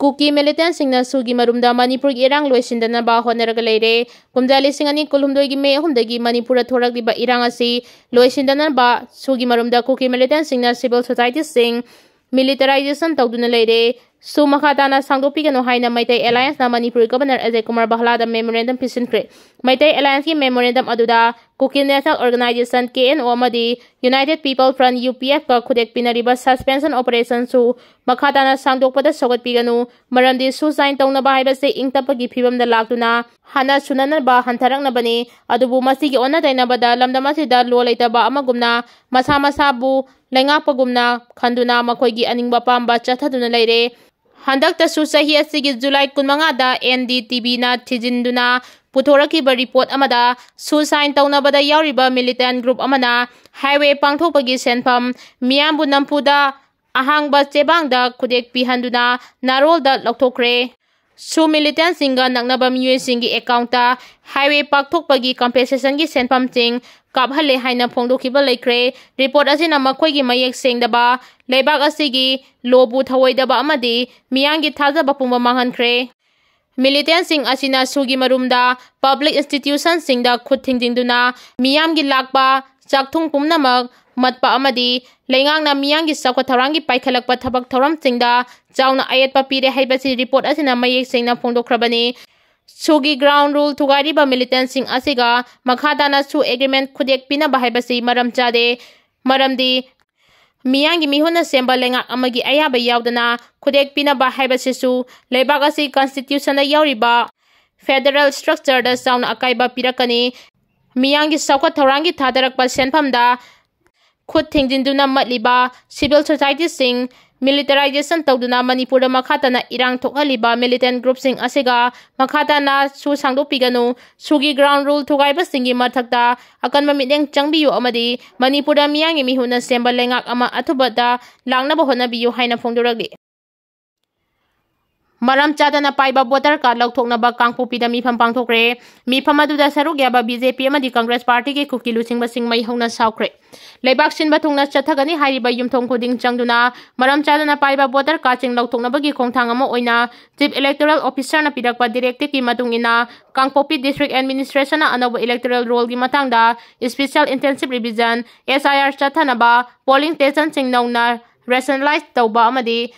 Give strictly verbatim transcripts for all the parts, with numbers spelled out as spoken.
ꯀꯨꯀꯤ ꯃꯤꯂꯤꯇꯦꯟꯁꯤꯡꯅ ꯁꯨꯒꯤ ꯃꯔꯨꯝꯗ ꯃꯅꯤꯄꯨꯔꯒꯤ ꯏꯔꯥꯡ ꯂꯣꯏꯁꯤꯟꯗꯅꯕ ꯍꯣꯠꯅꯔꯒ ꯂꯩꯔꯦ꯫ ꯀꯨꯝꯖꯥ ꯂꯤꯁꯤꯡ ꯑꯅꯤ ꯀꯨꯟꯍꯨꯝꯗꯣꯏꯒꯤ ꯃꯦ ꯑꯍꯨꯝꯗꯒꯤ ꯃꯅꯤꯄꯨꯔꯗ ꯊꯣꯔꯛꯂꯤꯕ ꯏꯔꯥꯡ ꯑꯁꯤ ꯂꯣꯏꯁꯤꯟꯗꯅꯕ ꯁꯨꯒꯤ ꯃꯔꯨꯝꯗ ꯀꯨꯀꯤ ꯃꯤꯂꯤꯇꯦꯟꯁꯤꯡꯅ ꯁꯤꯚꯤꯜ ꯁꯣꯁꯥꯏꯇꯤꯁꯤꯡ ꯃꯤꯂꯤꯇꯔꯥꯏꯖꯦꯁꯟ ꯇꯧꯗꯨꯅ ꯂꯩꯔꯦ꯫ ꯁꯨ ꯃꯈꯥ ꯇꯥꯅ ꯁꯥꯡꯗꯣꯛꯄꯤꯒꯅꯨ ꯍꯥꯏꯅ ꯃꯩꯇꯩ ꯑꯦꯂꯥꯌꯟꯁꯅ ꯃꯅꯤꯄꯨꯔꯒꯤ ꯒꯕꯔꯅꯔ ꯑꯖꯌ ꯀꯨꯃꯥꯔ ꯕꯍꯂꯥꯗ ꯃꯦꯃꯣꯔꯦꯟꯗꯝ ꯄꯤꯁꯤꯟꯈ꯭ꯔꯦ꯫ ꯃꯩꯇꯩ ꯑꯦꯂꯥꯌꯟꯁꯀꯤ ꯃꯦꯃꯣꯔꯦꯟꯗꯝ ꯑꯗꯨꯗ Kuki national organisation, K N O, ꯑꯃꯗꯤ united people front, U P ꯑꯦꯐꯀ ꯈꯨꯗꯦꯛ ꯄꯤꯅꯔꯤꯕ ꯁꯁꯄꯦꯟꯁꯟ ꯑꯣꯄꯔꯦꯁꯟꯁꯨ ꯃꯈꯥ ꯇꯥꯅ ꯁꯥꯡꯗꯣꯛꯄꯗ ꯁꯧꯒꯠꯄꯤꯒꯅꯨ, ꯃꯔꯝꯗꯤ ꯁꯨ ꯁꯥꯏꯟ ꯇꯧꯅꯕ ꯍꯥꯏꯕꯁꯤ ꯏꯪ ꯇꯞꯄꯒꯤ ꯐꯤꯕꯝꯗ ꯂꯥꯛꯇꯨꯅ ꯍꯥꯟꯅ ꯁꯨꯅꯅꯕ ꯍꯟꯊꯔꯛꯅꯕꯅꯤ꯫ ꯑꯗꯨꯕꯨ ꯃꯁꯤꯒꯤ ꯑꯣꯟꯅ ꯇꯩꯅꯕꯗ ꯂꯝꯗꯝ ꯑꯁꯤꯗ ꯂꯣ ꯂꯩꯇꯕ ꯑꯃꯒꯨꯝꯅ ꯃꯁꯥ ꯃꯁꯥꯕꯨ ꯂꯩꯉꯥꯛꯄꯒꯨꯝꯅ ꯈꯟꯗꯨꯅ ꯃꯈꯣꯏꯒꯤ ꯑꯅꯤꯡꯕ ꯑꯄꯥꯝꯕ ꯆꯠꯊꯗꯨꯅ ꯂꯩꯔꯦ꯫ ꯍꯟꯗꯛꯇꯁꯨ ꯆꯍꯤ ꯑꯁꯤꯒꯤ ꯖꯨꯂꯥꯏ ꯀꯨꯟꯃꯉꯥꯗ ꯑꯦꯟ ꯗꯤ ꯇꯤ ꯚꯤꯅ ꯊꯤꯖꯤꯟꯗꯨꯅ ꯄꯨꯊꯣꯔꯛꯈꯤꯕ ꯔꯤꯄꯣꯔꯠ ꯑꯃꯗ ꯁꯨ ꯁꯥꯏꯟ ꯇꯧꯅꯕꯗ ꯌꯥꯎꯔꯤꯕ ꯃꯤꯂꯤꯇꯦꯟ ꯒ꯭ꯔꯨꯞ ꯑꯃꯅ ꯍꯥꯏꯋꯦ ꯄꯥꯡꯊꯣꯛꯄꯒꯤ ꯁꯦꯟꯐꯝ ꯃꯤꯌꯥꯝꯕꯨ ꯅꯝꯐꯨꯗ ꯑꯍꯥꯡꯕ ꯆꯦꯕꯥꯡꯗ ꯈꯨꯗꯦꯛ ꯄꯤꯍꯟꯗꯨꯅ ꯅꯥꯔꯣꯜꯗ ꯂꯧꯊꯣꯛꯈ꯭ꯔꯦ꯫ ꯁꯨ ꯃꯤꯂꯤꯇꯦꯟꯁꯤꯡꯒ ꯅꯛꯅꯕ ꯃꯤꯑꯣꯏꯁꯤꯡꯒꯤ ꯑꯦꯀꯥꯎꯟꯇ ꯍꯥꯏꯋꯦ ꯄꯥꯛꯊꯣꯛꯄꯒꯤ ꯀꯝꯄꯦꯟꯁꯦꯁꯟꯒꯤ ꯁꯦꯟꯐꯝꯁꯤꯡ ꯀꯥꯞꯍꯜꯂꯦ ꯍꯥꯏꯅ ꯐꯣꯡꯗꯣꯛꯈꯤꯕ ꯂꯩꯈ꯭ꯔꯦ꯫ ꯔꯤꯄꯣꯔꯠ ꯑꯁꯤꯅ ꯃꯈꯣꯏꯒꯤ ꯃꯌꯦꯛ ꯁꯦꯡꯗꯕ, ꯂꯩꯕꯥꯛ ꯑꯁꯤꯒꯤ ꯂꯣꯕꯨ ꯊꯧꯑꯣꯏꯗꯕ ꯑꯃꯗꯤ ꯃꯤꯌꯥꯝꯒꯤ ꯊꯥꯖꯕ ꯄꯨꯝꯕ ꯃꯥꯡꯍꯟꯈ꯭ꯔꯦ꯫ ꯃꯤꯂꯤꯇꯦꯟꯁꯤꯡ ꯑꯁꯤꯅ ꯁꯨꯒꯤ ꯃꯔꯨꯝꯗ ꯄꯕ꯭ꯂꯤꯛ ꯏꯟꯁꯇꯤꯇ꯭ꯌꯨꯁꯟꯁꯤꯡꯗ ꯈꯨꯠ ꯊꯤꯡꯖꯤꯟꯗꯨꯅ ꯃꯤꯌꯥꯝꯒꯤ ꯂꯥꯛꯄ ꯆꯥꯛꯊꯨꯡ ꯄꯨꯝꯅꯃꯛ ꯃꯠꯄ ꯑꯃꯗꯤ ꯂꯩꯉꯥꯛꯅ ꯃꯤꯌꯥꯝꯒꯤ ꯆꯥꯎꯈꯠ ꯊꯧꯔꯥꯡꯒꯤ ꯄꯥꯏꯈꯠꯂꯛꯄ ꯊꯕꯛ ꯊꯧꯔꯝꯁꯤꯡꯗ ꯆꯥꯎꯅ ꯑꯌꯦꯠꯄ ꯄꯤꯔꯦ ꯍꯥꯏꯕꯁꯤ ꯔꯤꯄꯣꯔꯠ ꯑꯁꯤꯅ ꯃꯌꯦꯛ ꯁꯦꯡꯅ ꯐꯣꯡꯗꯣꯛꯈ꯭ꯔꯕꯅꯤ꯫ ꯁꯨꯒꯤ ꯒ꯭ꯔꯥꯎꯟ ꯔꯨꯜ ꯊꯨꯒꯥꯏꯔꯤꯕ ꯃꯤꯂꯤꯇꯦꯟꯁꯤꯡ ꯑꯁꯤꯒ ꯃꯈꯥ ꯇꯥꯅ ꯁꯨ ꯑꯦꯒ꯭ꯔꯤꯃꯦꯟ ꯈꯨꯗꯦꯛ ꯄꯤꯅꯕ ꯍꯥꯏꯕꯁꯤ ꯃꯔꯝ ꯆꯥꯗꯦ, ꯃꯔꯝꯗꯤ ꯃꯤꯌꯥꯝꯒꯤ ꯃꯤꯍꯨꯠꯅ ꯁꯦꯝꯕ ꯂꯩꯉꯥꯛ ꯑꯃꯒꯤ ꯑꯌꯥꯕ ꯌꯥꯎꯗꯅ ꯈꯨꯗꯦꯛ ꯄꯤꯅꯕ ꯍꯥꯏꯕꯁꯤꯁꯨ ꯂꯩꯕꯥꯛ ꯑꯁꯤ ꯀꯟꯁꯇꯤꯇ꯭ꯌꯨꯁꯟꯗ ꯌꯥꯎꯔꯤꯕ ꯐꯦꯗꯔꯦꯜ ꯁ꯭ꯇ꯭ꯔꯛꯆꯔꯗ ꯆꯥꯎꯅ ꯑꯀꯥꯏꯕ ꯄꯤꯔꯛꯀꯅꯤ꯫ ꯃꯤꯌꯥꯝꯒꯤ ꯆꯥꯎꯈꯠ ꯊꯧꯔꯥꯡꯒꯤ ꯊꯥꯗꯔꯛꯄ ꯁꯦꯟꯐꯝꯗ ꯈꯨꯠ ꯊꯤꯡꯖꯤꯟꯗꯨꯅ ꯃꯠꯂꯤꯕ ꯁꯤꯚꯤꯜ ꯁꯣꯁꯥꯏꯇꯤꯁꯤꯡ ꯃꯤꯂꯤꯇꯔꯥꯏꯖꯦꯁꯟ ꯇꯧꯗꯨꯅ ꯃꯅꯤꯄꯨꯔꯗ ꯃꯈꯥ ꯇꯥꯅ ꯏꯔꯥꯡ ꯊꯣꯛꯍꯜꯂꯤꯕ ꯃꯤꯂꯤꯇꯦꯟ ꯒ꯭ꯔꯨꯞꯁꯤꯡ ꯑꯁꯤꯒ ꯃꯈꯥ ꯇꯥꯅ ꯁꯨ ꯁꯥꯡꯗꯣꯛꯄꯤꯒꯅꯨ꯫ ꯁꯨꯒꯤ ꯒ꯭ꯔꯥꯎꯟ ꯔꯨꯜ ꯊꯨꯒꯥꯏꯕꯁꯤꯡꯒꯤ ꯃꯊꯛꯇ ꯑꯀꯟꯕ ꯃꯤꯠꯌꯦꯡ ꯆꯪꯕꯤꯌꯨ ꯑꯃꯗꯤ ꯃꯅꯤꯄꯨꯔꯗ ꯃꯤꯌꯥꯝꯒꯤ ꯃꯤꯍꯨꯠꯅ ꯁꯦꯝꯕ ꯂꯩꯉꯥꯛ ꯑꯃ ꯑꯊꯨꯕꯗ ꯂꯥꯛꯅꯕ ꯍꯣꯠꯅꯕꯤꯌꯨ ꯍꯥꯏꯅ ꯐꯣꯡꯗꯣꯔꯛꯂꯤ꯫ ꯃꯔꯝ ꯆꯥꯗꯅ ꯄꯥꯏꯕ voter card ꯂꯧꯊꯣꯛꯅꯕ ꯀꯥꯡꯄꯣꯛꯄꯤꯗ ꯃꯤꯐꯝ ꯄꯥꯡꯊꯣꯛꯈ꯭ꯔꯦ꯫ ꯃꯤꯐꯝ ꯑꯗꯨꯗ ꯁꯔꯨꯛ ꯌꯥꯕ BJP ꯑꯃꯗꯤ Congress partyꯒꯤ ꯀꯨꯀꯤ ꯂꯨꯆꯤꯡꯕꯁꯤꯡ ꯃꯩ ꯍꯧꯅ ꯁꯥꯎꯈ꯭ꯔꯦ꯫ ꯂꯩꯕꯥꯛ ꯁꯤꯟꯕ ꯊꯨꯡꯅ ꯆꯠꯊꯒꯅꯤ ꯍꯥꯏꯔꯤꯕ ꯌꯨꯝꯊꯣꯡ ꯈꯨꯗꯤꯡ ꯆꯪꯗꯨꯅ ꯃꯔꯝ ꯆꯥꯗꯅ ꯄꯥꯏꯕ voter cardꯁꯤꯡ ꯂꯧꯊꯣꯛꯅꯕꯒꯤ ꯈꯣꯡꯊꯥꯡ ꯑꯃ ꯑꯣꯏꯅ Chief Electoral Officerꯅ ꯄꯤꯔꯛꯄ directiveꯀꯤ ꯃꯇꯨꯡ ꯏꯟꯅ ꯀꯥꯡꯄꯣꯛꯄꯤ District Administrationꯅ ꯑꯅꯧꯕ electoral rollꯒꯤ ꯃꯇꯥꯡꯗ special intensive revision, SIR ꯆꯠꯊꯅꯕ, polling stationꯁꯤꯡ ꯅꯧꯅ rationalize ꯇꯧꯕ ꯑꯃꯗꯤ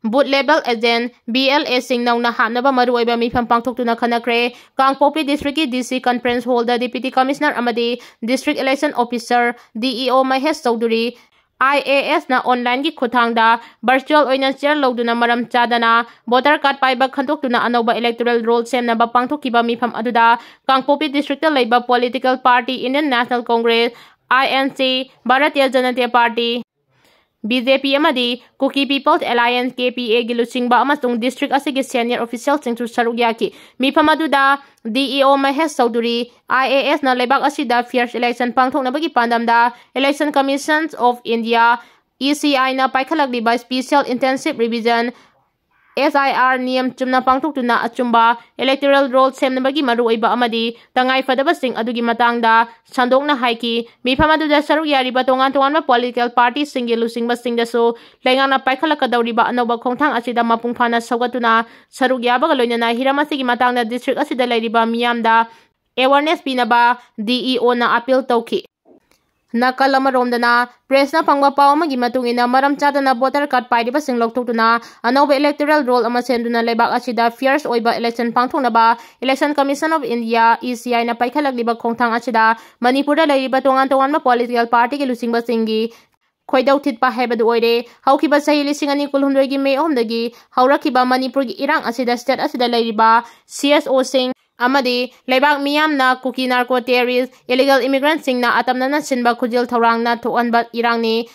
booth level agent, BLAꯁꯤꯡ ꯅꯧꯅ ꯍꯥꯞꯅꯕ ꯃꯔꯨꯑꯣꯏꯕ ꯃꯤꯐꯝ ꯄꯥꯡꯊꯣꯛꯇꯨꯅ ꯈꯟꯅꯈ꯭ꯔꯦ꯫ ꯀꯥꯡꯄꯣꯛꯄꯤ Districtꯀꯤ DC conference hallꯗ Deputy Commissioner ꯑꯃꯗꯤ District Election Officer, DEO Mahesh Chaudhuri, IASꯅ onlineꯒꯤ ꯈꯨꯠꯊꯥꯡꯗ virtual ꯑꯣꯏꯅ chair ꯂꯧꯗꯨꯅ ꯃꯔꯝ ꯆꯥꯗꯅ voter card ꯄꯥꯏꯕ ꯈꯟꯗꯣꯛꯇꯨꯅ ꯑꯅꯧꯕ electoral roll ꯁꯦꯝꯅꯕ ꯄꯥꯡꯊꯣꯛꯈꯤꯕ ꯃꯤꯐꯝ ꯑꯗꯨꯗ ꯀꯥꯡꯄꯣꯛꯄꯤ Districtꯇ ꯂꯩꯕ political party Indian National Congress, INC, Bharatiya Janata Party, BJP ꯑꯃꯗꯤ Kuki People's Alliance, KPAꯒꯤ ꯂꯨꯆꯤꯡꯕ ꯑꯃꯁꯨꯡ district ꯑꯁꯤꯒꯤ senior officialꯁꯤꯡꯁꯨ ꯁꯔꯨꯛ ꯌꯥꯈꯤ꯫ ꯃꯤꯐꯝ ꯑꯗꯨꯗ DEO ꯃꯍꯦꯁ ꯆꯧꯙꯨꯔꯤ, IASꯅ ꯂꯩꯕꯥꯛ ꯑꯁꯤꯗ fair election ꯄꯥꯡꯊꯣꯛꯅꯕꯒꯤ ꯄꯥꯟꯗꯝꯗ Election Commission of India, ECIꯅ ꯄꯥꯏꯈꯠꯂꯛꯂꯤꯕ special intensive revision, SIR ꯅꯤꯌꯝ ꯆꯨꯝꯅ ꯄꯥꯡꯊꯣꯛꯇꯨꯅ ꯑꯆꯨꯝꯕ electoral roll ꯁꯦꯝꯅꯕꯒꯤ ꯃꯔꯨꯑꯣꯏꯕ ꯑꯃꯗꯤ ꯇꯉꯥꯏ ꯐꯗꯕꯁꯤꯡ ꯑꯗꯨꯒꯤ ꯃꯇꯥꯡꯗ ꯁꯟꯗꯣꯛꯅ ꯍꯥꯏꯈꯤ꯫ ꯃꯤꯐꯝ ꯑꯗꯨꯗ ꯁꯔꯨꯛ ꯌꯥꯔꯤꯕ ꯇꯣꯉꯥꯟ ꯇꯣꯉꯥꯟꯕ political partyꯁꯤꯡꯒꯤ ꯂꯨꯆꯤꯡꯕꯁꯤꯡꯗꯁꯨ ꯂꯩꯉꯥꯛꯅ ꯄꯥꯏꯈꯠꯂꯛꯀꯗꯧꯔꯤꯕ ꯑꯅꯧꯕ ꯈꯣꯡꯊꯥꯡ ꯑꯁꯤꯗ ꯃꯄꯨꯡ ꯐꯥꯅ ꯁꯧꯒꯠꯇꯨꯅ ꯁꯔꯨꯛ ꯌꯥꯕꯒ ꯂꯣꯏꯅꯅ ꯍꯤꯔꯝ ꯑꯁꯤꯒꯤ ꯃꯇꯥꯡꯗ district ꯑꯁꯤꯗ ꯂꯩꯔꯤꯕ ꯃꯤꯌꯥꯝꯗ awareness ꯄꯤꯅꯕ DEOꯅ appeal ꯇꯧꯈꯤ꯫ ꯅꯥꯀꯜ ꯑꯃꯔꯣꯝꯗꯅ pressꯅ ꯐꯪꯕ ꯄꯥꯎ ꯑꯃꯒꯤ ꯃꯇꯨꯡ ꯏꯟꯅ ꯃꯔꯝ ꯆꯥꯗꯅ voter card ꯄꯥꯏꯔꯤꯕꯁꯤꯡ ꯂꯧꯊꯣꯛꯇꯨꯅ ꯑꯅꯧꯕ electoral roll ꯑꯃ ꯁꯦꯝꯗꯨꯅ ꯂꯩꯕꯥꯛ ꯑꯁꯤꯗ fair ꯑꯣꯏꯕ election ꯄꯥꯡꯊꯣꯛꯅꯕ Election Commission of India, ECIꯅ ꯄꯥꯏꯈꯠꯂꯛꯂꯤꯕ ꯈꯣꯡꯊꯥꯡ ꯑꯁꯤꯗ ꯃꯅꯤꯄꯨꯔꯗ ꯂꯩꯔꯤꯕ ꯇꯣꯉꯥꯟ ꯇꯣꯉꯥꯟꯕ political partyꯒꯤ ꯂꯨꯆꯤꯡꯕꯁꯤꯡꯒꯤ ꯈꯣꯏꯗꯧ ꯊꯤꯠꯄ ꯍꯥꯏꯕꯗꯨ ꯑꯣꯏꯔꯦ꯫ ꯍꯧꯈꯤꯕ ꯆꯍꯤ ꯂꯤꯁꯤꯡ ꯑꯅꯤ ꯀꯨꯟꯍꯨꯝꯗꯣꯏꯒꯤ May ꯑꯍꯨꯝꯗꯒꯤ ꯍꯧꯔꯛꯈꯤꯕ ꯃꯅꯤꯄꯨꯔꯒꯤ ꯏꯔꯥꯡ ꯑꯁꯤꯗ state ꯑꯁꯤꯗ ꯂꯩꯔꯤꯕ CSOꯁꯤꯡ ꯑꯃꯗꯤ ꯂꯩꯕꯥꯛ ꯃꯤꯌꯥꯝꯅ ꯀꯨꯀꯤ narco terrorist, illegal immigrantꯁꯤꯡꯅ ꯑꯇꯝꯅꯅ ꯁꯤꯟꯕ ꯈꯨꯖꯤꯜ ꯊꯧꯔꯥꯡꯅ ꯊꯣꯛꯍꯟꯕ ꯏꯔꯥꯡꯅꯤ꯫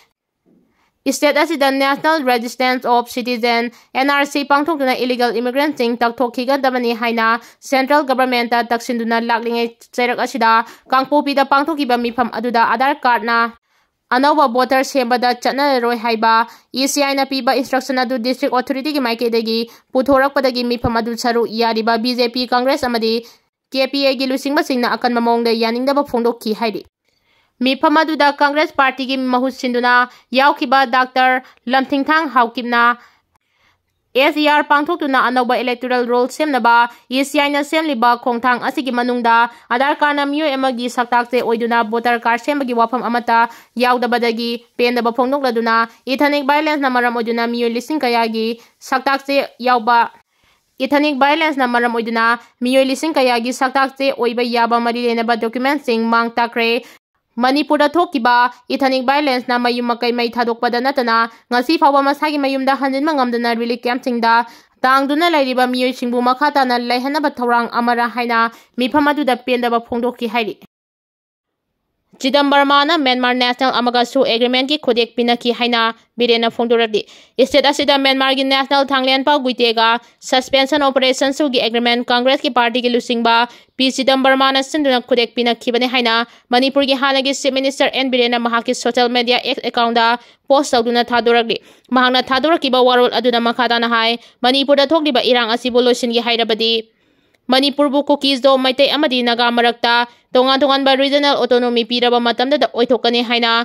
State ꯑꯁꯤꯗ National Register of Citizen, NRC ꯄꯥꯡꯊꯣꯛꯇꯨꯅ illegal immigrantꯁꯤꯡ ꯇꯛꯊꯣꯛꯈꯤꯒꯗꯕꯅꯤ ꯍꯥꯏꯅ central governmentꯇ ꯇꯛꯁꯤꯟꯗꯨꯅ ꯂꯥꯛꯂꯤꯉꯩ ꯆꯩꯔꯛ ꯑꯁꯤꯗ ꯀꯥꯡꯄꯣꯛꯄꯤꯗ ꯄꯥꯡꯊꯣꯛꯈꯤꯕ ꯃꯤꯐꯝ ꯑꯗꯨꯗ Aadhaar cardꯅ ꯑꯅꯧꯕ voter ꯁꯦꯝꯕꯗ ꯆꯠꯅꯔꯔꯣꯏ ꯍꯥꯏꯕ ECIꯅ ꯄꯤꯕ instruction ꯑꯗꯨ district authorityꯒꯤ ꯃꯥꯏꯀꯩꯗꯒꯤ ꯄꯨꯊꯣꯔꯛꯄꯗꯒꯤ ꯃꯤꯐꯝ ꯑꯗꯨ ꯁꯔꯨꯛ ꯌꯥꯔꯤꯕ BJP, Congress ꯑꯃꯗꯤ KPAꯒꯤ ꯂꯨꯆꯤꯡꯕꯁꯤꯡꯅ ꯑꯀꯟꯕ ꯃꯑꯣꯡꯗ ꯌꯥꯅꯤꯡꯗꯕ ꯐꯣꯡꯗꯣꯛꯈꯤ ꯍꯥꯏꯔꯤ꯫ ꯃꯤꯐꯝ ꯑꯗꯨꯗ Congress partyꯒꯤ ꯃꯍꯨꯠ ꯁꯤꯟꯗꯨꯅ ꯌꯥꯎꯈꯤꯕ Doctor ꯂꯝꯊꯤꯡꯊꯥꯡ ꯍꯥꯎꯀꯤꯞꯅ SER ꯄꯥꯡꯊꯣꯛꯇꯨꯅ ꯑꯅꯧꯕ electoral roll ꯁꯦꯝꯅꯕ ECIꯅ ꯁꯦꯝꯂꯤꯕ ꯈꯣꯡꯊꯥꯡ ꯑꯁꯤꯒꯤ ꯃꯅꯨꯡꯗ Aadhaar cardꯅ ꯃꯤꯑꯣꯏ ꯑꯃꯒꯤ ꯁꯛꯇꯥꯛ ꯆꯦ ꯑꯣꯏꯗꯨꯅ voter card ꯁꯦꯝꯕꯒꯤ ꯋꯥꯐꯝ ꯑꯃꯠꯇ ꯌꯥꯎꯗꯕꯗꯒꯤ ꯄꯦꯟꯗꯕ ꯐꯣꯡꯗꯣꯛꯂꯗꯨꯅ ethnic violenceꯅ ꯃꯔꯝ ꯑꯣꯏꯗꯨꯅ ꯃꯤꯑꯣꯏ ꯂꯤꯁꯤꯡ ꯀꯌꯥꯒꯤ ꯁꯛꯇꯥꯛ ꯆꯦ ꯌꯥꯎꯕ, ethnic violenceꯅ ꯃꯔꯝ ꯑꯣꯏꯗꯨꯅ ꯃꯤꯑꯣꯏ ꯂꯤꯁꯤꯡ ꯀꯌꯥꯒꯤ ꯁꯛꯇꯥꯛ ꯆꯦ ꯑꯣꯏꯕ ꯌꯥꯕ ꯃꯔꯤ ꯂꯩꯅꯕ documentꯁꯤꯡ ꯃꯥꯡ ꯇꯥꯛꯈ꯭ꯔꯦ꯫ ꯃꯅꯤꯄꯨꯔꯗ ꯊꯣꯛꯈꯤꯕ ethnic violenceꯅ ꯃꯌꯨꯝ ꯃꯀꯩ ꯃꯩ ꯊꯥꯗꯣꯛꯄꯗ ꯅꯠꯇꯅ ꯉꯁꯤ ꯐꯥꯎꯕ ꯃꯁꯥꯒꯤ ꯃꯌꯨꯝꯗ ꯍꯟꯖꯤꯟꯕ ꯉꯝꯗꯅ relief campꯁꯤꯡꯗ ꯇꯥꯡꯗꯨꯅ ꯂꯩꯔꯤꯕ ꯃꯤꯑꯣꯏꯁꯤꯡꯕꯨ ꯃꯈꯥ ꯇꯥꯅ ꯂꯩꯍꯟꯅꯕ ꯊꯧꯔꯥꯡ ꯑꯃꯔ ꯍꯥꯏꯅ ꯃꯤꯐꯝ ꯑꯗꯨꯗ ꯄꯦꯟꯗꯕ ꯐꯣꯡꯗꯣꯛꯈꯤ ꯍꯥꯏꯔꯤ꯫ ꯆꯤꯗꯝꯕꯔꯃꯥꯅ ꯃ꯭ꯌꯥꯟꯃꯥꯔ national ꯑꯃꯒꯁꯨ agreementꯀꯤ ꯈꯨꯗꯦꯛ ꯄꯤꯅꯈꯤ ꯍꯥꯏꯅ ꯕꯤꯔꯦꯟꯅ ꯐꯣꯡꯗꯣꯔꯛꯂꯤ꯫ State ꯑꯁꯤꯗ ꯃ꯭ꯌꯥꯟꯃꯥꯔꯒꯤ national ꯊꯥꯡꯂꯦꯟꯄꯥꯎ ꯒꯨꯏꯇꯦꯒ suspension operationꯁꯨꯒꯤ agreement Congressꯀꯤ partyꯒꯤ ꯂꯨꯆꯤꯡꯕ ꯄꯤ ꯆꯤꯗꯝꯕꯔꯃꯥꯅ ꯁꯤꯟꯗꯨꯅ ꯈꯨꯗꯦꯛ ꯄꯤꯅꯈꯤꯕꯅꯤ ꯍꯥꯏꯅ ꯃꯅꯤꯄꯨꯔꯒꯤ ꯍꯥꯟꯅꯒꯤ Chief Minister ꯑꯦꯟ ꯕꯤꯔꯦꯟꯅ ꯃꯍꯥꯛꯀꯤ social media X accountꯗ post ꯇꯧꯗꯨꯅ ꯊꯥꯗꯣꯔꯛꯂꯤ꯫ ꯃꯍꯥꯛꯅ ꯊꯥꯗꯣꯔꯛꯈꯤꯕ ꯋꯥꯔꯣꯜ ꯑꯗꯨꯗ ꯃꯈꯥ ꯇꯥꯅ ꯍꯥꯏ, ꯃꯅꯤꯄꯨꯔꯗ ꯊꯣꯛꯂꯤꯕ ꯏꯔꯥꯡ ꯑꯁꯤꯕꯨ ꯂꯣꯏꯁꯤꯟꯒꯦ ꯍꯥꯏꯔꯕꯗꯤ ꯃꯅꯤꯄꯨꯔꯕꯨ ꯀꯨꯀꯤꯖꯣ, ꯃꯩꯇꯩ ꯑꯃꯗꯤ ꯅꯥꯒꯥ ꯃꯔꯛꯇ ꯇꯣꯉꯥꯟ ꯇꯣꯉꯥꯟꯕ regional autonomy ꯄꯤꯔꯕ ꯃꯇꯝꯗꯗ ꯑꯣꯏꯊꯣꯛꯀꯅꯤ ꯍꯥꯏꯅ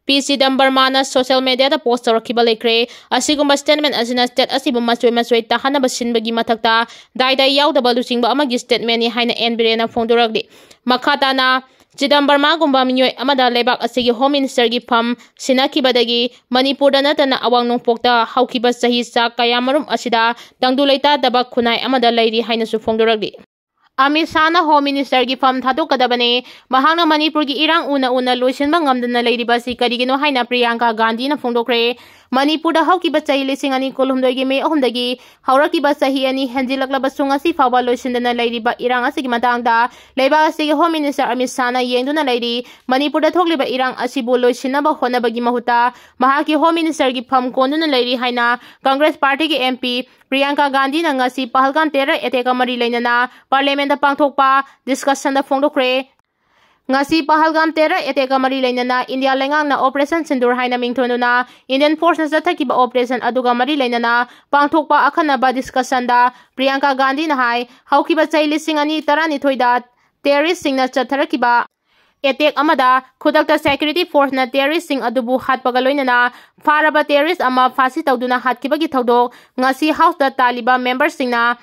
ꯄꯤ ꯆꯤꯗꯝꯕꯔꯃꯥꯅ social mediaꯗ post ꯇꯧꯔꯛꯈꯤꯕ ꯂꯩꯈ꯭ꯔꯦ꯫ ꯑꯁꯤꯒꯨꯝꯕ statement ꯑꯁꯤꯅ state ꯑꯁꯤꯕꯨ ꯃꯆꯣꯏ ꯃꯆꯣꯏ ꯇꯥꯍꯟꯅꯕ ꯁꯤꯟꯕꯒꯤ ꯃꯊꯛꯇ ꯗꯥꯏ ꯗꯥꯏ ꯌꯥꯎꯗꯕ ꯂꯨꯆꯤꯡꯕ ꯑꯃꯒꯤ statementꯅꯤ ꯍꯥꯏꯅ ꯑꯦꯟ ꯕꯤꯔꯦꯟꯅ ꯐꯣꯡꯗꯣꯔꯛꯂꯤ꯫ ꯃꯈꯥ ꯇꯥꯅ, ꯆꯤꯗꯝꯕꯔꯃꯥꯒꯨꯝꯕ ꯃꯤꯑꯣꯏ ꯑꯃꯗ ꯂꯩꯕꯥꯛ ꯑꯁꯤꯒꯤ Home Ministerꯒꯤ ꯐꯝ ꯁꯤꯟꯅꯈꯤꯕꯗꯒꯤ ꯃꯅꯤꯄꯨꯔꯗ ꯅꯠꯇꯅ ꯑꯋꯥꯡ ꯅꯣꯡꯄꯣꯛꯇ ꯍꯧꯈꯤꯕ ꯆꯍꯤ ꯆꯥ ꯀꯌꯥꯃꯔꯨꯝ ꯑꯁꯤꯗ ꯇꯪꯗꯨ ꯂꯩꯇꯥꯗꯕ ꯈꯨꯟꯅꯥꯏ ꯑꯃꯗ ꯂꯩꯔꯤ ꯍꯥꯏꯅꯁꯨ ꯐꯣꯡꯗꯣꯔꯛꯂꯤ꯫ ꯑꯃꯤꯠ ꯁꯥꯍꯅ Home Ministerꯒꯤ ꯐꯝ ꯊꯥꯗꯣꯛꯀꯗꯕꯅꯤ꯫ ꯃꯍꯥꯛꯅ ꯃꯅꯤꯄꯨꯔꯒꯤ ꯏꯔꯥꯡ ꯎꯅ ꯎꯅ ꯂꯣꯏꯁꯤꯟꯕ ꯉꯝꯗꯅ ꯂꯩꯔꯤꯕ ꯑꯁꯤ ꯀꯔꯤꯒꯤꯅꯣ ꯍꯥꯏꯅ ꯄ꯭ꯔꯤꯌꯥꯡꯀꯥ ꯒꯥꯟꯙꯤꯅ ꯐꯣꯡꯗꯣꯛꯈ꯭ꯔꯦ꯫ ꯃꯅꯤꯄꯨꯔꯗ ꯍꯧꯈꯤꯕ ꯆꯍꯤ ꯂꯤꯁꯤꯡ ꯑꯅꯤ ꯀꯨꯟꯍꯨꯝꯗꯣꯏꯒꯤ ꯃꯦ ꯑꯍꯨꯝꯗꯒꯤ ꯍꯧꯔꯛꯈꯤꯕ ꯆꯍꯤ ꯑꯅꯤ ꯍꯦꯟꯖꯤꯜꯂꯛꯂꯕꯁꯨ ꯉꯁꯤ ꯐꯥꯎꯕ ꯂꯣꯏꯁꯤꯟꯗꯅ ꯂꯩꯔꯤꯕ ꯏꯔꯥꯡ ꯑꯁꯤꯒꯤ ꯃꯇꯥꯡꯗ ꯂꯩꯕꯥꯛ ꯑꯁꯤꯒꯤ Home Minister ꯑꯃꯤꯠ ꯁꯥꯍꯅ ꯌꯦꯡꯗꯨꯅ ꯂꯩꯔꯤ꯫ ꯃꯅꯤꯄꯨꯔꯗ ꯊꯣꯛꯂꯤꯕ ꯏꯔꯥꯡ ꯑꯁꯤꯕꯨ ꯂꯣꯏꯁꯤꯟꯅꯕ ꯍꯣꯠꯅꯕꯒꯤ ꯃꯍꯨꯠꯇ ꯃꯍꯥꯛꯀꯤ Home Ministerꯒꯤ ꯐꯝ ꯀꯣꯟꯗꯨꯅ ꯂꯩꯔꯤ ꯍꯥꯏꯅ Congress partyꯒꯤ MP ꯄ꯭ꯔꯤꯌꯥꯡꯀꯥ ꯒꯥꯟꯙꯤꯅ ꯉꯁꯤ ꯄꯍꯜꯒꯥꯝ terror attackꯀ ꯃꯔꯤ ꯂꯩꯅꯅ parliamentꯇ ꯄꯥꯡꯊꯣꯛꯄ discussionꯗ ꯐꯣꯡꯗꯣꯛꯈ꯭ꯔꯦ꯫ ꯉꯁꯤ ꯄꯍꯜꯒꯥꯝ terror attackꯀ ꯃꯔꯤ ꯂꯩꯅꯅ ꯏꯟꯗꯤꯌꯥ ꯂꯩꯉꯥꯛꯅ Operation Sindoor ꯍꯥꯏꯅ ꯃꯤꯡꯊꯣꯟꯗꯨꯅ Indian forceꯅ ꯆꯠꯊꯈꯤꯕ operation ꯑꯗꯨꯒ ꯃꯔꯤ ꯂꯩꯅꯅ ꯄꯥꯡꯊꯣꯛꯄ ꯑꯈꯟꯅꯕ discussionꯗ ꯄ꯭ꯔꯤꯌꯥꯡꯀꯥ ꯒꯥꯟꯙꯤꯅ ꯍꯥꯏ, ꯍꯧꯈꯤꯕ ꯆꯍꯤ ꯂꯤꯁꯤꯡ ꯑꯅꯤ ꯇꯔꯥꯅꯤꯊꯣꯏꯗ terroristꯁꯤꯡꯅ ꯆꯠꯊꯔꯛꯈꯤꯕ attack ꯑꯃꯗ ꯈꯨꯗꯛꯇ security forceꯅ terroristꯁꯤꯡ ꯑꯗꯨꯕꯨ ꯍꯥꯠꯄꯒ ꯂꯣꯏꯅꯅ ꯐꯥꯔꯕ terrorist ꯑꯃ ꯐꯥꯁꯤ ꯇꯧꯗꯨꯅ ꯍꯥꯠꯈꯤꯕꯒꯤ ꯊꯧꯗꯣꯛ ꯉꯁꯤ Houseꯇ ꯇꯥꯜꯂꯤꯕ memberꯁꯤꯡꯅ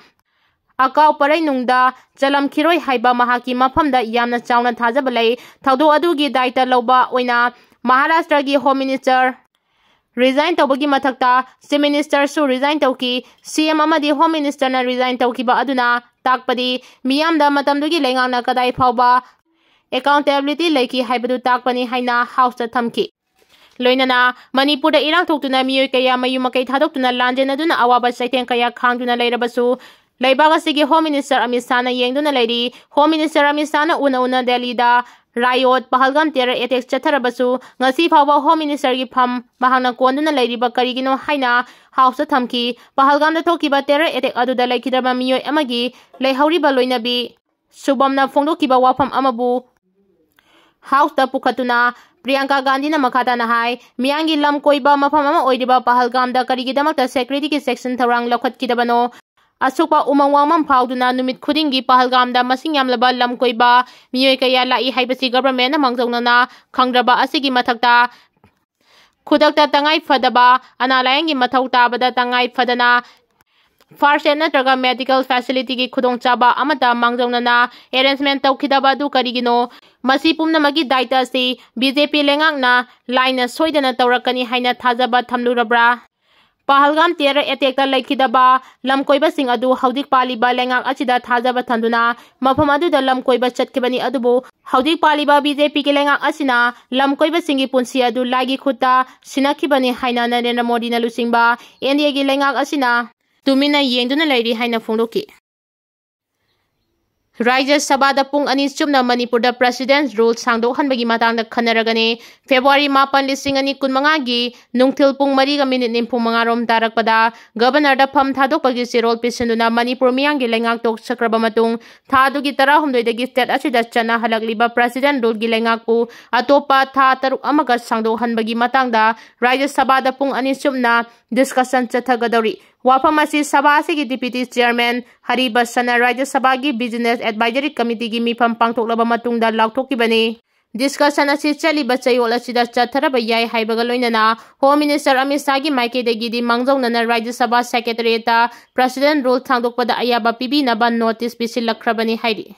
ꯑꯀꯥꯎ ꯄꯔꯩꯅꯨꯡꯗ ꯆꯠꯂꯝꯈꯤꯔꯣꯏ ꯍꯥꯏꯕ ꯃꯍꯥꯛꯀꯤ ꯃꯐꯝꯗ ꯌꯥꯝꯅ ꯆꯥꯎꯅ ꯊꯥꯖꯕ ꯂꯩ꯫ ꯊꯧꯗꯣꯛ ꯑꯗꯨꯒꯤ ꯗꯥꯏꯇ ꯂꯧꯕ ꯑꯣꯏꯅ ꯃꯍꯥꯔꯥꯁꯇ꯭ꯔꯒꯤ Home Minister resign ꯇꯧꯕꯒꯤ ꯃꯊꯛꯇ Chief Ministerꯁꯨ resign ꯇꯧꯈꯤ꯫ CM ꯑꯃꯗꯤ Home Ministerꯅ resign ꯇꯧꯈꯤꯕ ꯑꯗꯨꯅ ꯇꯥꯛꯄꯗꯤ ꯃꯤꯌꯥꯝꯗ ꯃꯇꯝꯗꯨꯒꯤ ꯂꯩꯉꯥꯛꯅ ꯀꯗꯥꯏ ꯐꯥꯎꯕ accountability ꯂꯩꯈꯤ ꯍꯥꯏꯕꯗꯨ ꯇꯥꯛꯄꯅꯤ ꯍꯥꯏꯅ Houseꯇ ꯊꯝꯈꯤ꯫ ꯂꯣꯏꯅꯅ ꯃꯅꯤꯄꯨꯔꯗ ꯏꯔꯥꯡ ꯊꯣꯛꯇꯨꯅ ꯃꯤꯑꯣꯏ ꯀꯌꯥ ꯃꯌꯨꯝ ꯃꯀꯩ ꯊꯥꯗꯣꯛꯇꯨꯅ ꯂꯥꯟꯖꯦꯟꯅꯗꯨꯅ ꯑꯋꯥꯕ ꯆꯩꯊꯦꯡ ꯀꯌꯥ ꯈꯥꯡꯗꯨꯅ ꯂꯩꯔꯕꯁꯨ ꯂꯩꯕꯥꯛ ꯑꯁꯤꯒꯤ Home Minister ꯑꯃꯤꯠ ꯁꯥꯍꯅ ꯌꯦꯡꯗꯨꯅ ꯂꯩꯔꯤ꯫ Home Minister ꯑꯃꯤꯠ ꯁꯥꯍꯅ ꯎꯅ ꯎꯅ ꯗꯦꯜꯂꯤꯗ riot, ꯄꯍꯜꯒꯥꯝ terror attack ꯆꯠꯊꯔꯕꯁꯨ ꯉꯁꯤ ꯐꯥꯎꯕ Home Ministerꯒꯤ ꯐꯝ ꯃꯍꯥꯛꯅ ꯀꯣꯟꯗꯨꯅ ꯂꯩꯔꯤꯕ ꯀꯔꯤꯒꯤꯅꯣ ꯍꯥꯏꯅ Houseꯇ ꯊꯝꯈꯤ꯫ ꯄꯍꯜꯒꯥꯝꯗ ꯊꯣꯛꯈꯤꯕ terror attack ꯑꯗꯨꯗ ꯂꯩꯈꯤꯗ꯭ꯔꯕ ꯃꯤꯑꯣꯏ ꯑꯃꯒꯤ ꯂꯩꯍꯧꯔꯤꯕ ꯂꯣꯏꯅꯕꯤ ꯁꯨꯕꯝꯅ ꯐꯣꯡꯗꯣꯛꯈꯤꯕ ꯋꯥꯐꯝ ꯑꯃꯕꯨ Houseꯇ ꯄꯨꯈꯠꯇꯨꯅ ꯄ꯭ꯔꯤꯌꯥꯡꯀꯥ ꯒꯥꯟꯙꯤꯅ ꯃꯈꯥ ꯇꯥꯅ ꯍꯥꯏ, ꯃꯤꯌꯥꯝꯒꯤ ꯂꯝ ꯀꯣꯏꯕ ꯃꯐꯝ ꯑꯃ ꯑꯣꯏꯔꯤꯕ ꯄꯍꯜꯒꯥꯝꯗ ꯀꯔꯤꯒꯤꯗꯃꯛꯇ securityꯒꯤ section ꯊꯧꯔꯥꯡ ꯂꯧꯈꯠꯈꯤꯗꯕꯅꯣ? ꯑꯁꯨꯛꯄ ꯎꯃꯪ ꯋꯥꯃꯪ ꯐꯥꯎꯗꯨꯅ ꯅꯨꯃꯤꯠ ꯈꯨꯗꯤꯡꯒꯤ ꯄꯍꯜꯒꯥꯝꯗ ꯃꯁꯤꯡ ꯌꯥꯝꯂꯕ ꯂꯝ ꯀꯣꯏꯕ ꯃꯤꯑꯣꯏ ꯀꯌꯥ ꯂꯥꯛꯏ ꯍꯥꯏꯕꯁꯤ governmentꯅ ꯃꯥꯡꯖꯧꯅꯅ ꯈꯪꯗ꯭ꯔꯕ ꯑꯁꯤꯒꯤ ꯃꯊꯛꯇ ꯈꯨꯗꯛꯇ ꯇꯉꯥꯏ ꯐꯗꯕ ꯑꯅꯥ ꯂꯥꯌꯦꯡꯒꯤ ꯃꯊꯧ ꯇꯥꯕꯗ ꯇꯉꯥꯏ ꯐꯗꯅ first aid ꯅꯠꯇ꯭ꯔꯒ medical facilityꯒꯤ ꯈꯨꯗꯣꯡꯆꯥꯕ ꯑꯃꯠꯇ ꯃꯥꯡꯖꯧꯅꯅ arrangement ꯇꯧꯈꯤꯗꯕ ꯑꯗꯨ ꯀꯔꯤꯒꯤꯅꯣ? ꯃꯁꯤ ꯄꯨꯝꯅꯃꯛꯀꯤ ꯗꯥꯏꯇ ꯑꯁꯤ BJP ꯂꯩꯉꯥꯛꯅ ꯂꯥꯏꯅ ꯁꯣꯏꯗꯅ ꯇꯧꯔꯛꯀꯅꯤ ꯍꯥꯏꯅ ꯊꯥꯖꯕ ꯊꯝꯂꯨꯔꯕ꯭ꯔꯥ? ꯄꯍꯜꯒꯥꯝ terror attackꯇ ꯂꯩꯈꯤꯗꯕ ꯂꯝ ꯀꯣꯏꯕꯁꯤꯡ ꯑꯗꯨ ꯍꯧꯖꯤꯛ ꯄꯥꯜꯂꯤꯕ ꯂꯩꯉꯥꯛ ꯑꯁꯤꯗ ꯊꯥꯖꯕ ꯊꯝꯗꯨꯅ ꯃꯐꯝ ꯑꯗꯨꯗ ꯂꯝ ꯀꯣꯏꯕ ꯆꯠꯈꯤꯕꯅꯤ, ꯑꯗꯨꯕꯨ ꯍꯧꯖꯤꯛ ꯄꯥꯜꯂꯤꯕ BJPꯒꯤ ꯂꯩꯉꯥꯛ ꯑꯁꯤꯅ ꯂꯝ ꯀꯣꯏꯕꯁꯤꯡꯒꯤ ꯄꯨꯟꯁꯤ ꯑꯗꯨ ꯂꯥꯏꯒꯤ ꯈꯨꯠꯇ ꯁꯤꯟꯅꯈꯤꯕꯅꯤ ꯍꯥꯏꯅ ꯅꯔꯦꯟꯗ꯭ꯔ ꯃꯣꯗꯤꯅ ꯂꯨꯆꯤꯡꯕ NDAꯒꯤ ꯂꯩꯉꯥꯛ ꯑꯁꯤꯅ ꯇꯨꯃꯤꯟꯅ ꯌꯦꯡꯗꯨꯅ ꯂꯩꯔꯤ ꯍꯥꯏꯅ ꯐꯣꯡꯗꯣꯛꯈꯤ꯫ ꯔꯥꯖ꯭ꯌ ꯁꯚꯥꯗ ꯄꯨꯡ ꯑꯅꯤ ꯆꯨꯞꯅ ꯃꯅꯤꯄꯨꯔꯗ President Rule ꯁꯥꯡꯗꯣꯛꯍꯟꯕꯒꯤ ꯃꯇꯥꯡꯗ ꯈꯟꯅꯔꯒꯅꯤ꯫ ꯐꯦꯕ꯭ꯔꯨꯋꯥꯔꯤ ꯃꯥꯄꯟ, ꯂꯤꯁꯤꯡ ꯑꯅꯤ ꯀꯨꯟꯃꯉꯥꯒꯤ ꯅꯨꯡꯊꯤꯜ ꯄꯨꯡ ꯃꯔꯤꯒ ꯃꯤꯅꯤꯠ ꯅꯤꯐꯨ ꯃꯉꯥ ꯔꯣꯝ ꯇꯥꯔꯛꯄꯗ Governor ꯗ ꯐꯝ ꯊꯥꯗꯣꯛꯄꯒꯤ ꯆꯦꯔꯣꯜ ꯄꯤꯁꯤꯟꯗꯨꯅ ꯃꯅꯤꯄꯨꯔ ꯃꯤꯌꯥꯝꯒꯤ ꯂꯩꯉꯥꯛ ꯇꯣꯛꯆꯈ꯭ꯔꯕ ꯃꯇꯨꯡ ꯊꯥ ꯑꯗꯨꯒꯤ ꯇꯔꯥꯍꯨꯝꯗꯣꯏꯗꯒꯤ state ꯑꯁꯤꯗ ꯆꯠꯅꯍꯜꯂꯛꯂꯤꯕ President Ruleꯒꯤ ꯂꯩꯉꯥꯛꯄꯨ ꯑꯇꯣꯞꯄ ꯊꯥ ꯇꯔꯨꯛ ꯑꯃꯒ ꯁꯥꯡꯗꯣꯛꯍꯟꯕꯒꯤ ꯃꯇꯥꯡꯗ ꯔꯥꯖ꯭ꯌ ꯁꯚꯥꯗ ꯄꯨꯡ ꯑꯅꯤ ꯆꯨꯞꯅ discussion ꯆꯠꯊꯒꯗꯧꯔꯤ꯫ ꯋꯥꯐꯝ ꯑꯁꯤ ꯁꯚꯥ ꯑꯁꯤꯒꯤ Deputy Chairman ꯍꯔꯤꯕꯁꯟꯅ ꯔꯥꯖ꯭ꯌ ꯁꯚꯥꯒꯤ Business Advisory Committeeꯒꯤ ꯃꯤꯐꯝ ꯄꯥꯡꯊꯣꯛꯂꯕ ꯃꯇꯨꯡꯗ ꯂꯥꯎꯊꯣꯛꯈꯤꯕꯅꯤ꯫ Discussion ꯑꯁꯤ ꯆꯠꯂꯤꯕ ꯆꯌꯣꯜ ꯑꯁꯤꯗ ꯆꯠꯊꯔꯕ ꯌꯥꯏ ꯍꯥꯏꯕꯒ ꯂꯣꯏꯅꯅ Home Minister ꯑꯃꯤꯠ ꯁꯥꯍꯒꯤ ꯃꯥꯏꯀꯩꯗꯒꯤꯗꯤ ꯃꯥꯡꯖꯧꯅꯅ ꯔꯥꯖ꯭ꯌ ꯁꯚꯥ Secretariatꯇ President Rule ꯁꯥꯡꯗꯣꯛꯄꯗ ꯑꯌꯥꯕ ꯄꯤꯕꯤꯅꯕ notice ꯄꯤꯁꯤꯜꯂꯛꯈ꯭ꯔꯕꯅꯤ ꯍꯥꯏꯔꯤ꯫